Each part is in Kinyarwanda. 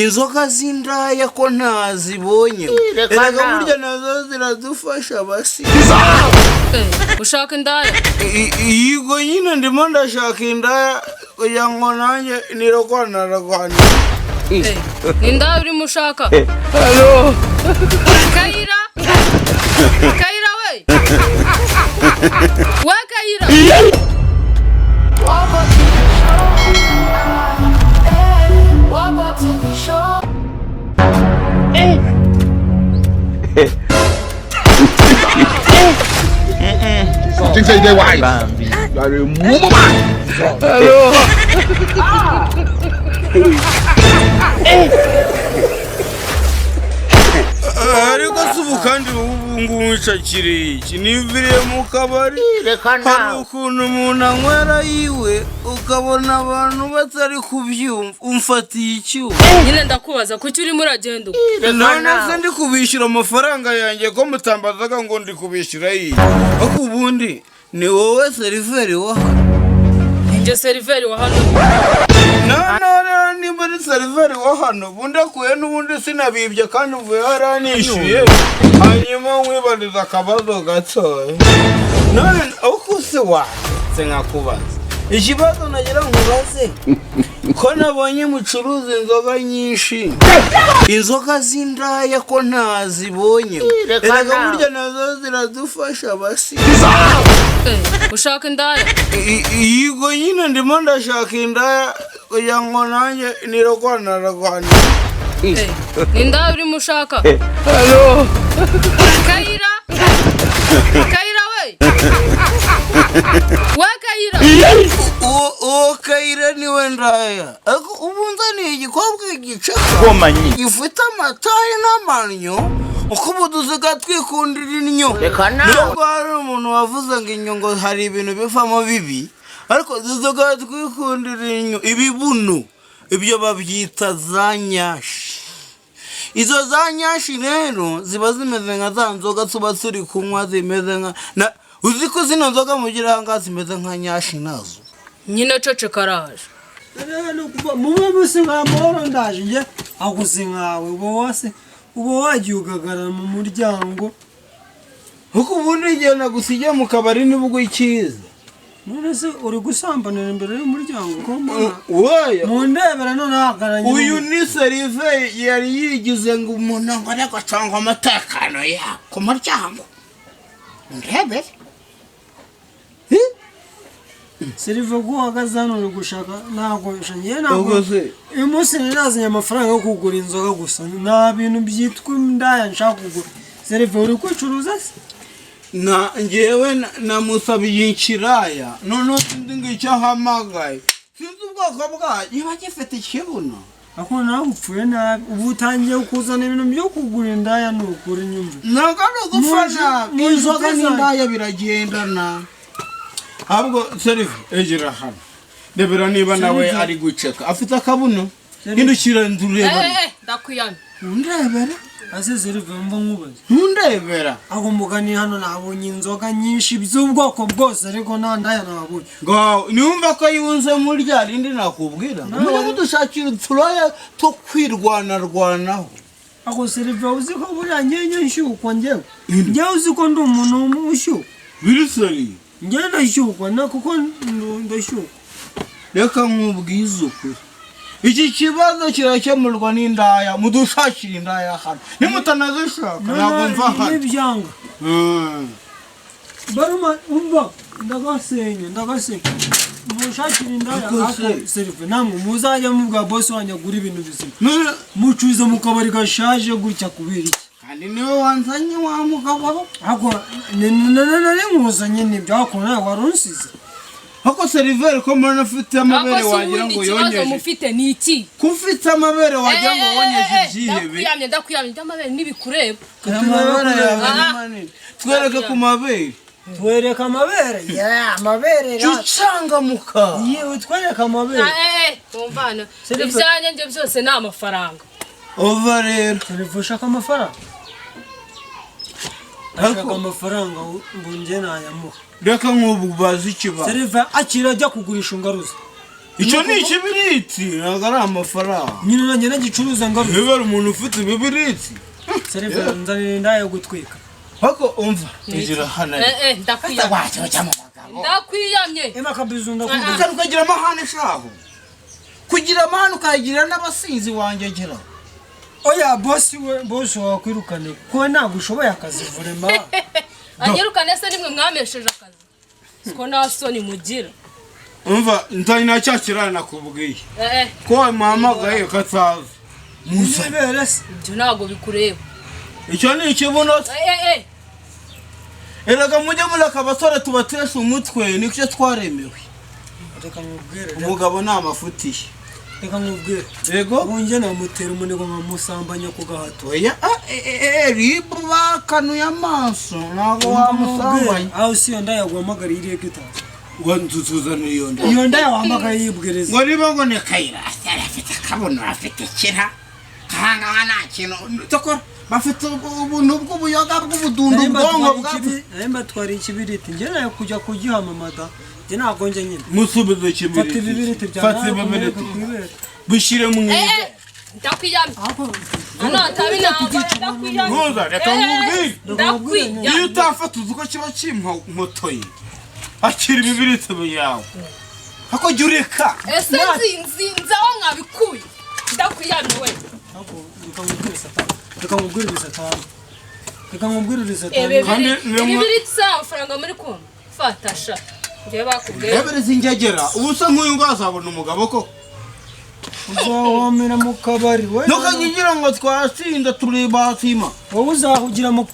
Inzoga z'indaya ko ntazibonye? Reka Erega nawe. burya nazo ziradufasha basi. Ushaka indaya? Yego nyine, ndimo ndashaka indaya kugira ngo nanjye nirwanarwana. Ni indaya urimo ushaka? Kayira, Kayira, we we Kayira! Think say they wise. You are a mumu man. Ariko si ubu kandi, ubu ngubu nshakiriye iki? Niviriye mu kabari. Reka Hari nawe. ukuntu umuntu anywera yiwe, ukabona abantu batari kubyumva. Umfatiye icyuma. Nyine ndakubaza, kuki urimo uragenda uko? Reka None se nawe. ndi kubishyura amafaranga yanjye ko mutambazaga ngo ndi kubishyura yiye? Ariko ubundi ni wowe seriveri wa hano? Njye seriveri wa hano. No, nimba ari seriveri wa hano, ubundi akuye n'ubundi sinabibye kandi uvuye hariya nishyuye. Hanyuma nkwibariza akabazo gatoya. None uko se wanditse nkakubaza ikibazo nagira nkubaze, ko nabonye mucuruza inzoga nyinshi, inzoga z'indaya ko ntazibonye? Reka Erega nawe. burya nazo ziradufasha basi. Ushaka indaya? Yego nyine, ndimo ndashaka indaya kugira ngo nanjye nirwanarwana. Ni indaya urimo ushaka? Kayira, Kayira, we we Kayira! Uwo Kayira niwe ndaya. Ariko ubu nzaniye igikobwa gicaka gifite amatayi n'amannyo, uko ubu dusigaye twikundira innyo. Reka nawe. Nubwo hari umuntu wavuze ngo inyo ngo hari ibintu bivamo bibi, ariko dusigaye twikundira innyo, ibibuno. Ibyo babyita za nyashi. Izo za nyashi rero ziba zimeze nka za nzoga tuba turi kunywa, zimeze nka na uzi ko zino nzoga mugira aha ngaha zimeze nka nyashi nazo. Nyine ceceka, araje. Mube musi nka amahoro, ndaje njye aguze nkawe. Uba wase uba wagiye ugagarara mu muryango. Kuko ubundi igihe nagusigiye mu kabari nibwo ikiza. None se uri gusambanira imbere y'umuryango ko mbona? Woya. Mundebera none ahagararanye. Uyu ni seriveri yari yigize ngo umuntu ngo ariko acunga umutekano ya ku muryango, ndebere. Serive, ko uhagaze hano uri gushaka? Ntabwo ngiye, ntabwo. Ubwo se Uyu munsi nari nazanye amafaranga yo kugura inzoga gusa, nta bintu byitwa indaya nshaka kugura. Serive, uri kwicuruza se? Na njyewe namusabiye ikiraya, noneho sinzi ngo icyo ahamagaye, sinzi ubwoko bwayo, niba gifite ikibuno. Ako nawe upfuye nabi, ubu utangiye kuzana ibintu byo kugura indaya. Ni ukuri nyumva. Ntabwo ari ugupfa nabi. Mu Inzoga nshuti zanjye. n'indaya biragendana. Ahubwo serive, egera hano, rebera niba nawe Serive. ari guceka, afite akabuno. Hindukira ndureba. Ndakwiyamye. Ntundebera. Ase serive, mva nkubaze. Ntundebera. Aho mugani hano nabonye inzoga nyinshi z'ubwoko bwose, ariko nta ndaya nabonye. Ngaho niwumva ko yunze muri rya rindi nakubwira ngo mujye mudushakira uturaya two kwirwanarwanaho. Ako serive, uzi ko buriya ngewe nshyukwa? Ngewe uzi ko ndi umuntu ushyukwa? Biriseri. Ngewe ndashyukwa na kuko ndashyukwa. Reka nkubwize ukuri, iki kibazo kirakemurwa n'indaya. Mudushakira indaya hano, nimutanazishaka ntabwo mva hano. N'ibyanga. Baruma umva, ndagasenya, ndagasenya. Mushakira indaya. Ariko Ako serive, namwe muzajya mubwa bosi wanjye agura ibintu bizima. Mucuruza mu kabari gashaje gutya kubera iki? Kandi niwe wanzanye, wa mugabo. Ako nari nkuzanye nibyo, ako nawe wari unsize. Ariko seriveri, ko mbona ufite amabere Ako se wagira ubundi ngo ikibazo yonyeje mufite ni iki? Ko ufite amabere wagira ngo wonyeje ibyihebe. Ndakwiyamye, ndakwiyamye, iby'amabere ntibikureba. Amabere yawe ni Ah. manini, twereke ku mabere. Twereka amabere, yeah, amabere Jya ucangamuka. Yewe, twereka amabere. Wumva hano. Serive. Ibyanjye njye byose ni amafaranga. Ova rero. Serive, ushaka amafaranga? Ariko- Ashaka amafaranga ngo njye nayamuha. Reka nk'ubu bazi ikibazo. Serive, akira, ajya kugurisha ungaruza. Icyo ni ikibiriti, ntabwo ari amafaranga. Nyine nanjye nagicuruza ngaruka. Niba ari umuntu ufite ibibiriti. Seriveri, nzanira indaya yo gutwika. Ariko umva, igira hano. Eh eh, ndakwiyamye. Wacyo mu bagabo. Ndakwiyamye. Ema kabizu, ndakubwira. Ukaba ukagira amahane shaho, kugira amahane ukagira n'abasinzi wanjye gira. Oya bosi, we bosi wakwirukane kuko ntabwo ushoboye akazi vurema. Anyirukane se nimwe mwamesheje akazi? Siko nta soni mugira. Umva, ntari na cya kirara nakubwiye Eh eh. ko wamuhamagaye kataza musa. Nibere se. Ibyo ntabwo bikureba. Icyo ni ikibuno. Eh eh eh. Erega mujye mureka abasore tubatesha umutwe, nicyo twaremewe. Reka nkubwire. Umugabo ni amafuti ye. Reka nkubwire. Yego. Ubu njye namutera umunigo nkamusambanya ku gahato. Oya, ribu bakanuye amaso, ntabwo wamusambanya. Aho si iyo ndaya guhamagara iriye gitaza? Ngo ntuzuzanire iyo nda. Iyo ndaya wahamagaye yibwiriza. Ngo niba ngo ni Kayira afite akabuno, afite ikira kahangaha, nta kintu cyakora bafite ubuntu bw'ubuyoga bw'ubudundu ubwonko bwa Nari mbatwariye ikibiriti, njye nayo kujya kugihamamada, njye ntabwo njye nyine. Musubize ikibiriti. Fata ibibiriti byawe. Fata Nawe ibibiriti. kumwereka ku ibere. Bishyire mu Eh ibere. eh, ndakwiyamye. Ahubwo Hano hataba intambara, ndakwiyamye. Ntuza, reka Eh, eh, nkubwire. ndakwiyamye. Iyo utafata uzi ko kiba kimpotoye, akira ibibiriti byawe, ako jya ureka. Ese nzi nzi nzi aho mwabikuye? Ndakwiyamye we. Ahubwo reka nkubwire Satani, reka nkubwire Satani, reka nkubwire Satani. Kandi nimwe- Ibibiriti si amafaranga muri kumva? Fata sha, njyewe bakubwiye. Rebereza ingegera, ubu usa nk'uyu ngo azabona umugabo koko? Uzawamira mu kabari we. Ntukagira ngo twasinda turi basima. Wowe uzahugira mu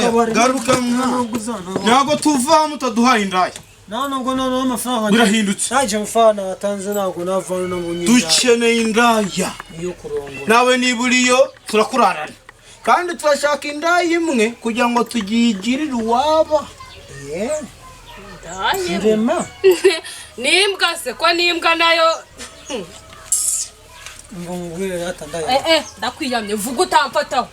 kabari. Garuka mwa. Ntabwo uzana. Ntabwo tuva mutaduhaye indaya. Nta nubwo noneho amafaranga Birahindutse. Ntacyo amafaranga watanze, ntabwo navana nabonye Dukeneye indaya iyo kurongora. Nawe niba uriyo turakurarana, kandi turashaka indaya imwe kugira ngo tugigirire uwaba. Ndaye. Rema. Nimbwa se ko nimbwa nayo? Ngo nkubwire rata ndaya. Eh eh, ndakwiyamye, vuga utamfataho.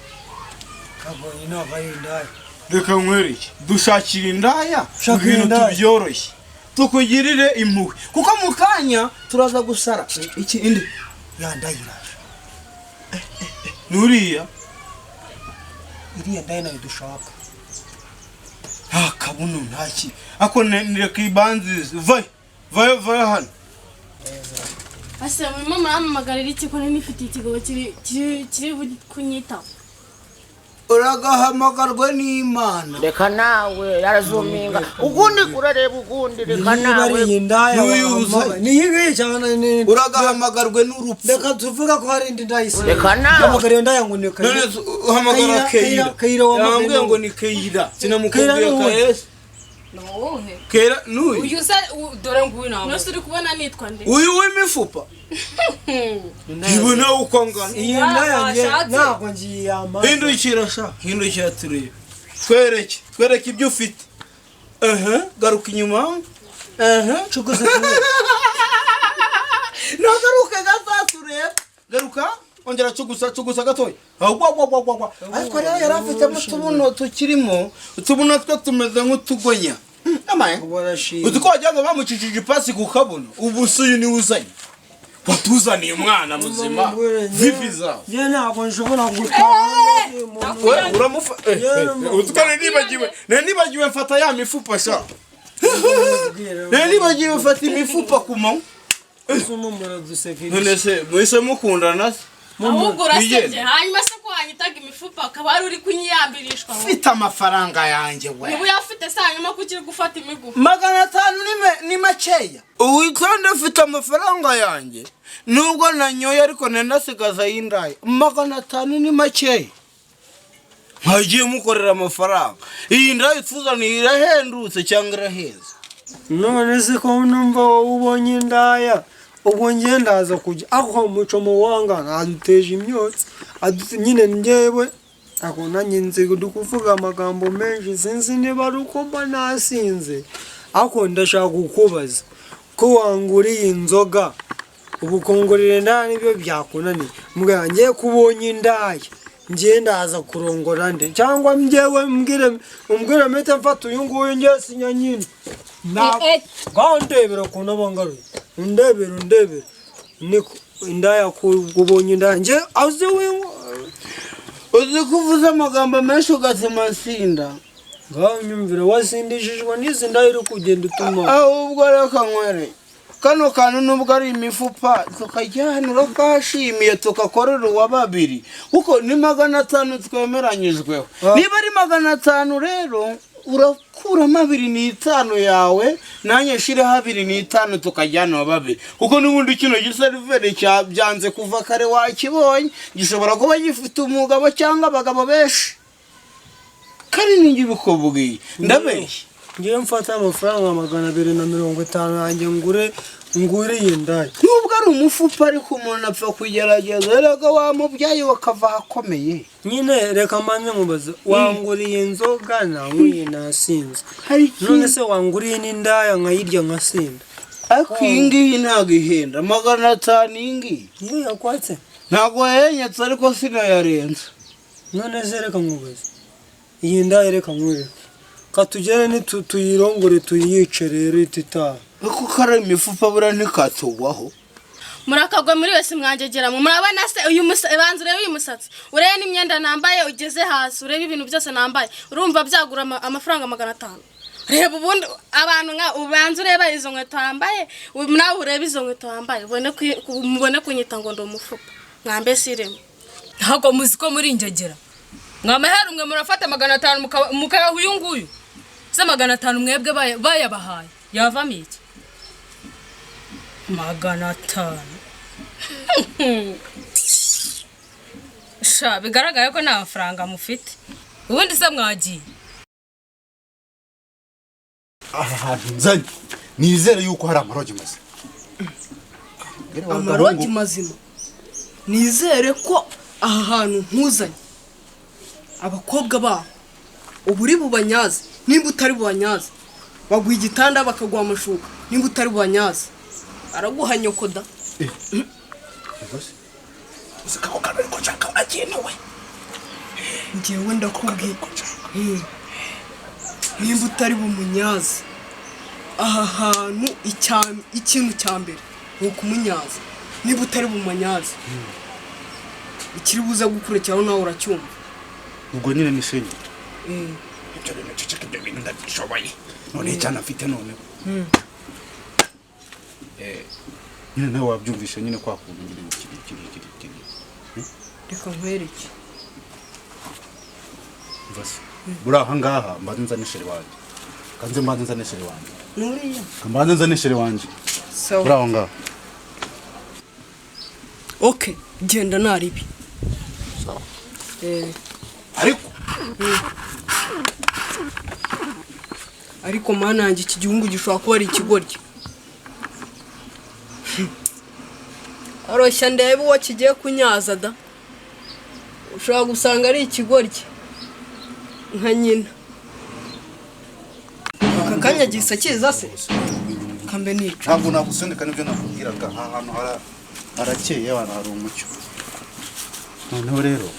Kabonye ntabwo ari indaya. Reka nkwereke, dushakira indaya. Shaka Ibintu indaya. tubyoroshye, tukugirire impuhwe, kuko mu kanya turaza gusara iki indi. Ya ndaya iraje. Nuriya. Iriya ndaya nayo dushaka. Nta kabuno, nta ki, ako reka ibanzize, vayo vayo vayo hano. Ase murimo murampamagarira iki ko nari nifitiye ikigabo kiri kunyitaho? Uragahamagarwa n'Imana. Reka nawe yarazuminga ukundi kurareba ukundi, reka Niba ari nawe. iyi ndaya N'uyu wahamagaye, ni iyi ngiyi cyane ni Uragahamagarwe n'urupfu. Reka tuvuga ko hari indi ndaya isigaye. Reka nawe. Hamagara iyo ndaya ngo ni Kayira. None uhamagara Kayira. Keyira. Kayira wahamagaye. Yambwiye ngo ni Keyira. Keyira Sinamukubwiye? ni uwuhe? Kayesi. Ni uwuhe? Keyira n'uyu. Uyu se dore nguyu ntabwo. Mwese uri kubona nitwa nde? Uyu w'imifupa ibona uko angana. Iyi ndaya njye Washatse. ntabwo ngiye yamaze. Hindukira sha, hindukira turebe, twereke, twereke ibyo ufite. Ehe, garuka inyuma, ehe. Cukuza turebe. Nagaruke gato turebe, garuka, ongera cugusa, cugusa gatoya. Agwa gwa gwa gwa gwa. Ariko rero yari afitemo utubuno tukirimo, utubuno two tumeze nk'utugonya. Amaye. Barashima. Uzi ko wagira ngo bamucishije ipasi ku kabuno? Ubu se uyu niwe uzanye, watuzaniye umwana muzima? Vipi zawe? Njye ntabwo nshobora gutaha. We uramufa uzi ko nari nibagiwe mfata ya mifupa sha, nari nibagiwe mfata imifupa ku manywa. None se muhise mukundana se? Ahubwo urasebye. Bigende. Hanyuma se ko wanyitaga imifupa akaba wari uri kunyiyambirishwa ngo Mfite amafaranga yanjye we. Niba uyafite se, hanyuma ko ukiri gufata imigufa? 500 ni makeya. Uwitonde, ufite amafaranga yanjye, nubwo nanyoye ariko nanasigaza y'indaya. 500 ni makeya, mwagiye mukorera amafaranga. Iyi ndaya ituzaniye irahendutse cyangwa irahenze? None se ko numva wowe ubonye indaya, ubwo njye ndaza kujya aho muco muwanga aduteje imyotsi nyine njyewe ako nanjye nzi ndi kuvuga amagambo menshi, sinzi niba ari uko mba nasinze, ariko ndashaka kukubaza ko wanguriye inzoga, ubu kongorera indaya nibyo byakunaniye? Mbwira, ngiye kubonye indaya, njye ndaza kurongora nde? Cyangwa njyewe mbwire, umbwire mpite mfata uyu nguyu, njye sinya nyine. Eh, eh. Ngaho ndebera ukuntu aba ngaruye. Undebere, undebere, niko indaya kubonye indaya nje azi we. Uzi ko uvuze amagambo menshi ugatuma nsinda. Ngaho nyumvira, wasindishijwe n'izi ndaya uri kugenda utuma. Ahubwo reka nkwere kano kantu, nubwo ari imifupa, tukajyanura kashimiye, tugakorera uwa babiri, kuko ni 500 twemeranyijweho. Ah. Niba ari 500 rero, urakuramo 25 yawe, nanjye nshireho 25, tukajyana uwa babiri, kuko n'ubundi kino giseriveri byanze kuva kare wakibonye, gishobora kuba gifite umugabo cyangwa abagabo benshi, kandi ninjye ubikubwiye, ndabeshya? Ngiye mfata amafaranga 250 yanjye ngure iyi ndaya. Nubwo ari umufupa, ariko umuntu apfa kugerageza. Erega wa mubyayi bakava ahakomeye. Nyine reka mbanze nkubaze, wanguriye inzoga nanyweye nasinze. Hari None se wanguriye n'indaya nkayirya nkasinda? Ariko iyi ngiyi ntabwo ihenda 500, iyi ngiyi. Niyo yakwatse? Ntabwo yahenyetse, ariko sinayarenza. None se reka nkubaze, iyi ndaya, reka nkwereke, katugere tuyirongore tuyice rero ititaha. Kuko kari imifupa, buriya ntikatugwaho. Murakagwa muri wese mwangegeramo. Murabona se uyu banza urebe uyu musatsi, urebe n'imyenda nambaye, ugeze hasi urebe ibintu byose nambaye, urumva byagura amafaranga 500? Reba ubundi abantu nka, ubanza ureba izo nkweto wambaye, nawe urebe izo nkweto wambaye, mubone kunyita ngo ndi umufupa mwambe siremo. Ntabwo muzi ko muri ingegera? Mwamahera umwe murafata 500 mukayaha uyu nguyu se? 500 mwebwe bayabahaye yavamo iki? 500 sha, bigaragara ko nta mafaranga mufite. Ubundi se mwagiye? Aha hantu nzanye, nizere yuko hari amarogi mazima. Amarogi mazima? Nizere ko aha hantu nkuzanye abakobwa baho uba uri bubanyaze. Nimba utari bubanyaze, baguha igitanda, bakaguha amashuka. Nimba utari bubanyaze, araguha nyoko da. Uzi ko kantu ariko nshaka akenewe. Ngewe ndakubwiye, nimba utari bumunyaze aha hantu, ikintu cya mbere ni ukumunyaza. Niba utari bumunyaze, ikiri buze gukurikiraho nawe uracyumva. Ubwo nyine ni shinge ibyo bintu. Ceceka, ibyo bintu ndabishoboye. None cyane afite noneho nyine nawe wabyumvishe nyine, kwa kuntu nyine kiri kiri kiri kiri. Reka nkwereke. Umva se, buri aha ngaha mbanze nzane chéri wanjye, kanze mbanze nzane chéri wanjye. Nuriya. Mbanze nzane chéri wanjye. Sawa. Buri aho ngaho. Okay, genda naribi. Sawa. Ariko Ariko ariko mana yanjye, iki gihugu gishobora kuba ari ikigoryi. Oroshya ndebe uwo kigiye kunyaza da. Ushobora gusanga ari ikigoryi nka nyina. Aka kanya gisa kiza se kambe nica. Ntabwo nagusunika, nibyo nakubwiraga. Aha hantu harakeye, ahantu hari umucyo. Noneho rero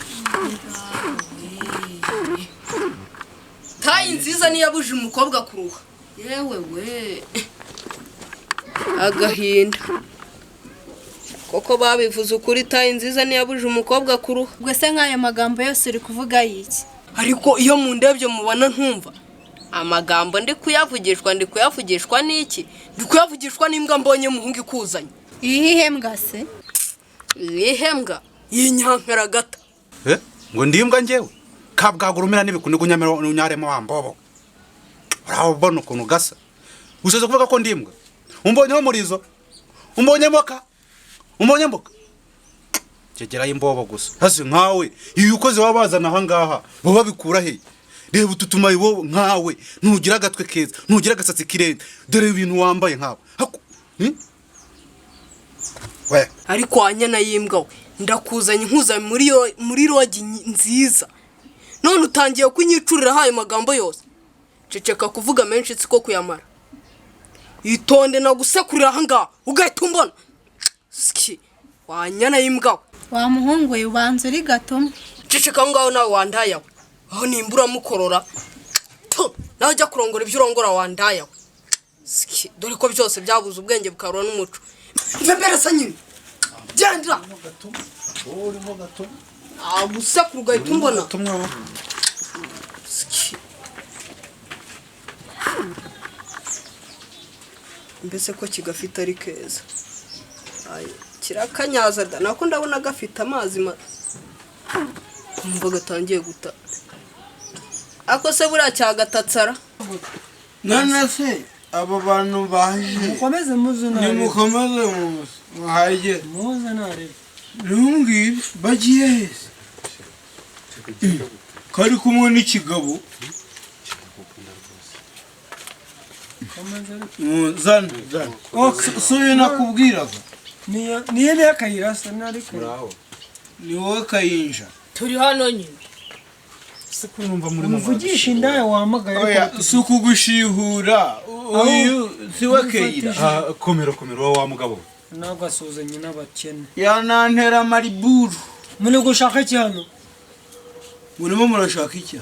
Tayi nziza niyabuje umukobwa kuruha. Yewe we, agahinda koko! Babivuze ukuri, tayi nziza niyabuje umukobwa kuruha. Ubwo se nk'ayo magambo yose uri kuvuga y'iki? Ariko iyo mundebye mubona ntumva amagambo ndi kuyavugishwa? Ndi kuyavugishwa n'iki? Ndi kuyavugishwa n'imbwa mbonye muhungu ikuzanye. Iyihe mbwa se? Iyihe mbwa y'inyankaragata? Eh, ngo ndimbwa njyewe? Kabwagurumira n'ibikunigo unyaremo wa mbobo. Urabona ukuntu gasa? Ushatse kuvuga ko ndimbwa? Umbonyeho umurizo, umbonyemo ka, umbonye mboka kegerayo imbobo gusa. Hasi nkawe, iyo ukoze waba bazana aha ngaha baba babikura he? Reba utu tumayi wowe. Nkawe ntugira agatwe keza, ntugira agasatsi kirenze. Dore ibintu wambaye nkawe. We. Ariko wanyana y'imbwa we, ndakuzanye nkuzanye muri lodge nziza, none utangiye kunyicuriraho ayo magambo yose. Ceceka, kuvuga menshi siko kuyamara. Itonde nagusekurira aha ngaha ugahita umbona. Ski wanyana y'imbwa we. Wa muhungu we, ubanza uri gatuma. Ceceka aho ngaho nawe wandaya we. Aho nimba uramukorora Tu, nawe ujya kurongora ibyo urongora wandaya we. Ski, dore ko byose byabuze ubwenge bukarura n'umuco. Mve mbere se nyine, genda. Urimo gato. Gusekura ugahita umbona. Gatumwa wowe. Mbese ko kigafite ari keza. Ay, kirakanyaza da, nako ndabona gafite amazi ma numva gatangiye guta. Ako se buriya cyagatatsara? None se aba bantu baje? Mukomeze muze narebe. Nimukomeze muze muhagere. Muze narebe. Ntumbwire bagiye hese kari kumwe n'ikigabo. Zana zana. Si uyu nakubwiraga? Niyo niyo niyo akayira se nariko. Ni wowe kayinja? Turi hano nyine. Se ko numva muri mu Umuvugisha indaya wahamagaye. Oya, Ariko si ukugushihura, uyu si we keyira? Ah, komera komera wowe wa mugabo we. Nagasuhuzanye n'abakene. Yanantera mariburu. Muri gushaka iki hano? Murimo murashaka iki?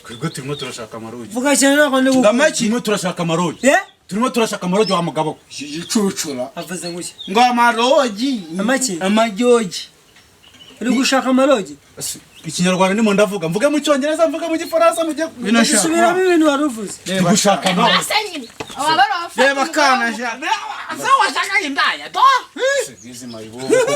Twebwe turimo turashaka amarogi. Vuga cyane, ntabwo ndi gukunda. Ngamaki. Turimo turashaka amarogi. Eh? Turimo turashaka amarogi wa mugabo we. Iki gicucura. Avuze ngo iki? Ngo amarogi. Amaki? Amajyogi. Uri gushaka amarogi? Ikinyarwanda ndimo ndavuga, mvuge mu Cyongereza, mvuge mu Gifaransa, mujye Subiramo ibintu wari uvuze. Ndi gushaka amarogi. Ase nyine aba bari abafata. Reba kana sha. Se washaka indaya do? Nk'izi mayibobo koko,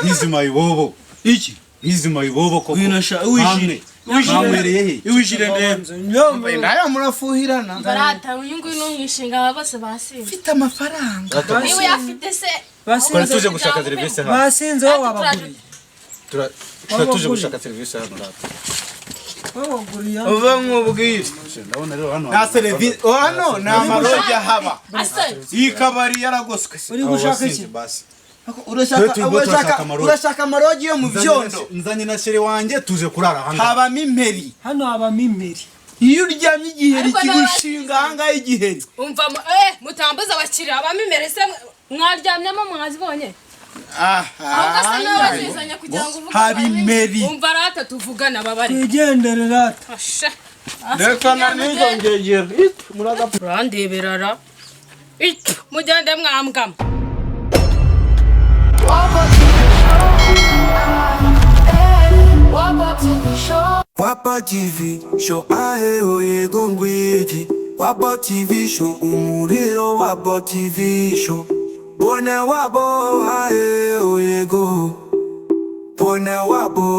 nk'izi mayibobo. Iki? Nk'izi mayibobo koko. Wino sha, wijire. Mwanywereye he? Iwijire ndebe. Indaya murafuhirana. Barata, uyu nguyu ni umwishinga, aba bose basinze. Ufite amafaranga. Niba uyafite se. Twari tuje gushaka serivisi hano. Basinze, wowe wabaguriye? Twari tuje gushaka serivisi hano rata. Wabaguriye? Uva nkubwire. Ndabona rero hano Nta serivisi hano, nta marogi ahaba. Ase. Iyi kabari yaragoswe. Uri gushaka iki? Basi. Urashaka Twe turimo turashaka amarogi. Urashaka amarogi yo mu byondo? Nzanye na chérie wanjye, tuje kurara hano. Habamo imperi. Hano habamo imperi. Iyo uryamye igiheri Ariko kigushinga ahangaha, igiheri. Umva mutambuze abakiriya, abamimere se mwaryamyemo mwazibonye? Ahubwo se niwe Aha. wazizanye kugira ngo uvuge? Haba imperi. Umva rata, tuvugana babari. Twigendere rata. Ashe. Reka na n'izo ngegera. Urandeberara icyo, mugende mwambwamo. Wapa TV show, ahe oye gongwiji. Wapa TV show, umuriro. Wapa TV show, bone wabo, ahe oye go, bone wabo.